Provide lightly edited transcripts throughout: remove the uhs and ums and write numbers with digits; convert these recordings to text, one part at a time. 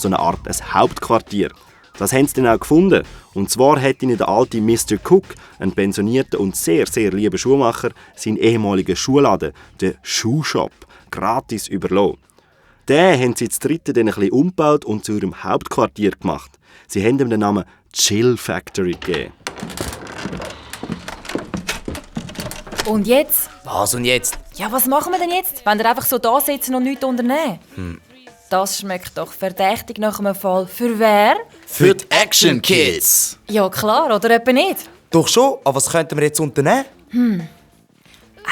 so eine Art Hauptquartier. Das haben sie dann auch gefunden. Und zwar hat ihnen der alte Mr. Cook, ein pensionierter und sehr, sehr lieber Schuhmacher, seinen ehemaligen Schuhladen, den Schuhshop, gratis überlassen. Den haben sie zu dritten dann ein bisschen umgebaut und zu ihrem Hauptquartier gemacht. Sie haben ihm den Namen Chill Factory gegeben. Und jetzt? Was und jetzt? Ja, was machen wir denn jetzt, wenn wir einfach so da sitzen und nichts unternehmen? Das schmeckt doch verdächtig nach einem Fall. Für wer? Für die Action Kids. Ja klar, oder etwa nicht? Doch schon, aber was könnten wir jetzt unternehmen?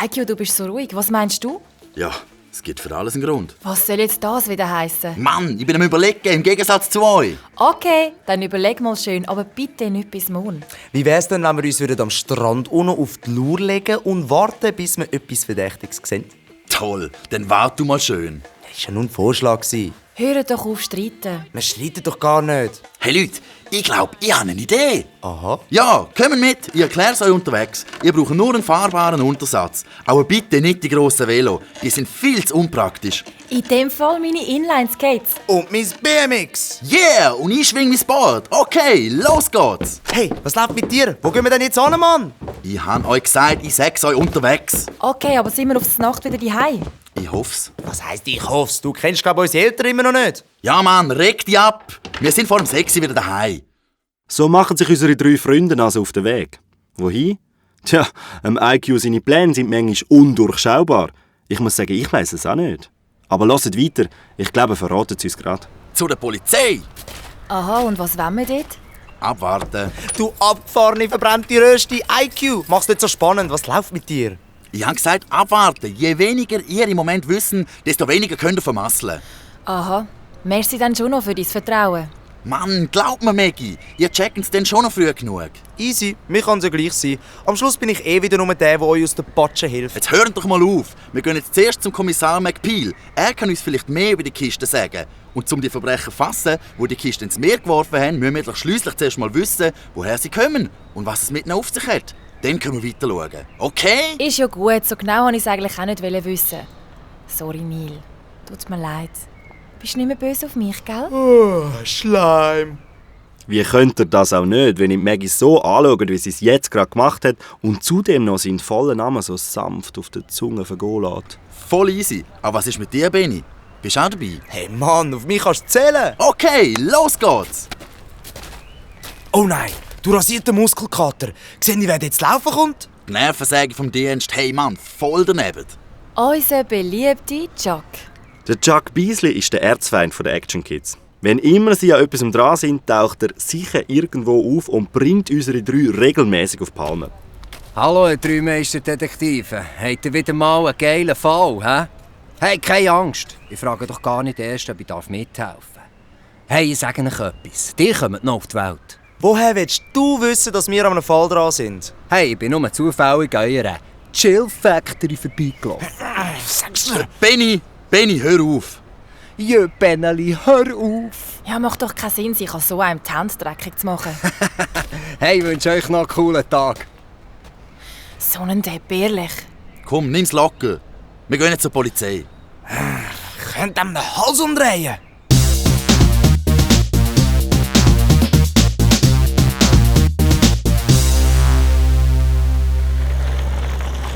IQ, du bist so ruhig. Was meinst du? Ja, es gibt für alles einen Grund. Was soll jetzt das wieder heissen? Mann, ich bin am Überlegen, im Gegensatz zu euch. Okay, dann überleg mal schön, aber bitte nicht bis morgen. Wie wär's denn, wenn wir uns am Strand unten auf die Lur legen und warten, bis wir etwas Verdächtiges sehen? Toll, dann wart du mal schön. Das war ja nur ein Vorschlag. Hört doch auf streiten. Wir streiten doch gar nicht. Hey Leute, ich glaube, ich habe eine Idee. Aha. Ja, kommt mit, ich erkläre es euch unterwegs. Ihr braucht nur einen fahrbaren Untersatz. Aber bitte nicht die grossen Velo, die sind viel zu unpraktisch. In dem Fall meine Inline-Skates. Und mein BMX. Yeah, und ich schwing mein Board. Okay, los geht's. Hey, was läuft mit dir? Wo gehen wir denn jetzt hin, Mann? Ich habe euch gesagt, ich sag's euch unterwegs. Okay, aber sind wir auf die Nacht wieder daheim? Ich hoff's. Was heisst ich hoff's? Du kennst glaube unsere Eltern immer noch nicht. Ja Mann, reg dich ab. Wir sind vor dem 6 wieder daheim. So machen sich unsere 3 Freunde also auf den Weg. Wohin? Tja, IQ seine Pläne sind manchmal undurchschaubar. Ich muss sagen, ich weiss es auch nicht. Aber hört weiter, ich glaube, verraten sie uns gerade. Zu der Polizei. Aha, und was wollen wir dort? Abwarten. Du abgefahrene, verbrannte Rösti. IQ, mach's nicht so spannend. Was läuft mit dir? Ich habe gesagt, abwarten. Je weniger ihr im Moment wissen, desto weniger könnt ihr vermasseln. Aha, merci dann schon noch für dein Vertrauen. Mann, glaub mir, Maggie, ihr checkt es dann schon noch früh genug. Easy, mir kann es ja gleich sein. Am Schluss bin ich wieder nur der euch aus der Patsche hilft. Jetzt hört doch mal auf. Wir gehen jetzt zuerst zum Kommissar McPeel. Er kann uns vielleicht mehr über die Kiste sagen. Und um die Verbrecher zu fassen, die die Kiste ins Meer geworfen haben, müssen wir doch schliesslich zuerst mal wissen, woher sie kommen und was es mit ihnen auf sich hat. Dann können wir weiter schauen. Okay? Ist ja gut, so genau wollte ich es eigentlich auch nicht wissen. Sorry, Neil. Tut mir leid. Bist du nicht mehr böse auf mich, gell? Oh, Schleim. Wie könnt ihr das auch nicht, wenn ich Maggie so anschaue, wie sie es jetzt gerade gemacht hat und zudem noch seinen vollen Namen so sanft auf der Zunge vergehen lässt? Voll easy. Aber was ist mit dir, Benni? Bist du auch dabei? Hey Mann, auf mich kannst du zählen. Okay, los geht's. Oh nein, du rasierter Muskelkater. Sehen Sie, wer jetzt laufen kommt? Die Nervensäge vom Dienst, hey Mann, voll daneben. Unser beliebter Chuck. Der Chuck Beasley ist der Erzfeind der Action Kids. Wenn immer sie an etwas dran sind, taucht er sicher irgendwo auf und bringt unsere 3 regelmäßig auf die Palme. Hallo, ihr 3 Meisterdetektive. Habt ihr wieder mal einen geilen Fall, hä? Hey, keine Angst. Ich frage doch gar nicht erst, ob ich mithelfen darf. Hey, ich sage euch etwas. Die kommen noch auf die Welt. Woher willst du wissen, dass wir an einem Fall dran sind? Hey, ich bin nur zufällig an eurer Chill Factory vorbeigelaufen. Sag's dir. Benni, hör auf. Ja, Beneli, hör auf. Ja, macht doch keinen Sinn, sich an so einem die Hände dreckig zu machen. Hey, ich wünsche euch noch einen coolen Tag. So ein Depp, ehrlich. Komm, nimm's locker. Wir gehen jetzt zur Polizei. Könnt ihr den Hals umdrehen?